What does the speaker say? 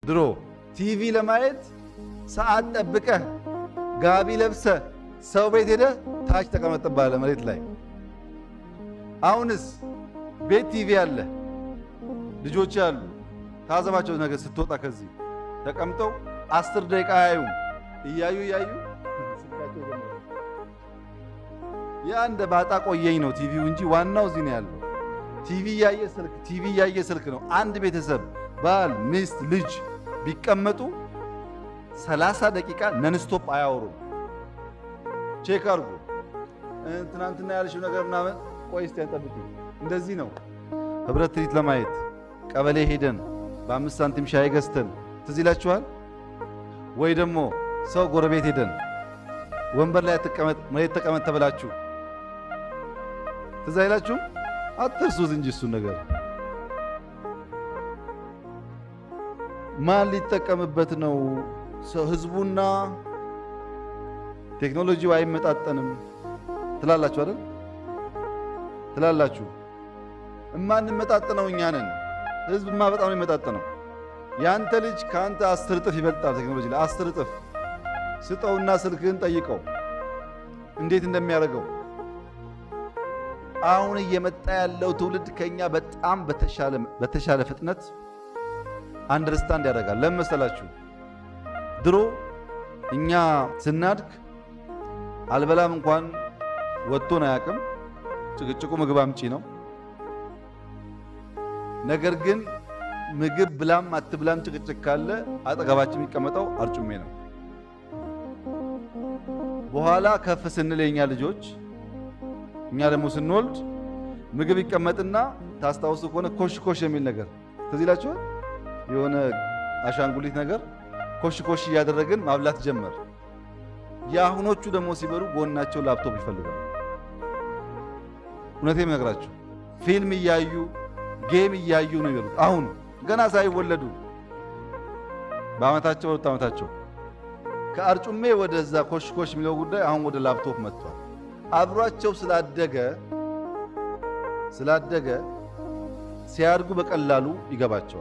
ድሮ ቲቪ ለማየት ሰዓት ጠብቀህ ጋቢ ለብሰህ ሰው ቤት ሄደህ ታች ተቀመጥ ትባላለህ መሬት ላይ። አሁንስ ቤት ቲቪ አለ፣ ልጆች አሉ። ታዘባቸው ነገር ስትወጣ ከዚህ ተቀምጠው 10 ደቂቃ አያዩም። እያዩ እያዩ ስልካቸው ይጀምራል። ያ እንደ ባጣ ቆየኝ ነው ቲቪው እንጂ ዋናው እዚህ ነው ያለው። ቲቪ እያየ ስልክ፣ ቲቪ እያየ ስልክ ነው። አንድ ቤተሰብ ባል፣ ሚስት፣ ልጅ ቢቀመጡ 30 ደቂቃ nonstop አያወሩም። Check አድርጉ። ትናንትና ያልሽው ነገር ምናምን፣ ቆይ እስቲ ጠብቂ። እንደዚህ ነው። ህብረት ትርኢት ለማየት ቀበሌ ሄደን በ5 ሳንቲም ሻይ ገዝተን ትዝ ይላችኋል ወይ? ደግሞ ሰው ጎረቤት ሄደን ወንበር ላይ ተቀመጥ መሬት ተቀመጥ ተብላችሁ ትዝ አይላችሁም? አትርሱት እንጂ እሱን ነገር ማን ሊጠቀምበት ነው? ህዝቡና ቴክኖሎጂው አይመጣጠንም ትላላችሁ አይደል? ትላላችሁ። እማንመጣጠነው እኛ ነን። ህዝብማ በጣም ነው የሚመጣጠነው። ያንተ ልጅ ከአንተ 10 እጥፍ ይበልጣል ቴክኖሎጂ ላይ 10 እጥፍ። ስጠውና ስልክህን ጠይቀው እንዴት እንደሚያደርገው። አሁን እየመጣ ያለው ትውልድ ከኛ በጣም በተሻለ ፍጥነት understand ያደርጋል። ለምን መሰላችሁ? ድሮ እኛ ስናድግ አልበላም እንኳን ወጥቶን አያውቅም። ጭቅጭቁ ምግብ አምጪ ነው። ነገር ግን ምግብ ብላም አትብላም ጭቅጭቅ ካለ አጠገባችን የሚቀመጠው አርጩሜ ነው። በኋላ ከፍ ስንል የኛ ልጆች እኛ ደግሞ ስንወልድ ምግብ ይቀመጥና ታስታውሱ ከሆነ ኮሽ ኮሽ የሚል ነገር ትዝ ይላችኋል? የሆነ አሻንጉሊት ነገር ኮሽ ኮሽ እያደረግን ማብላት ጀመር። የአሁኖቹ ደግሞ ሲበሉ ጎናቸው ላፕቶፕ ይፈልጋሉ። እውነቴን እነግራችሁ ፊልም እያዩ game እያዩ ነው የሚበሉት። አሁን ገና ሳይወለዱ በአመታቸው በሁለት ዓመታቸው ከአርጩሜ ወደዛ ኮሽ ኮሽ የሚለው ጉዳይ አሁን ወደ ላፕቶፕ መጥቷል። አብሯቸው ስላደገ ሲያድጉ በቀላሉ ይገባቸዋል።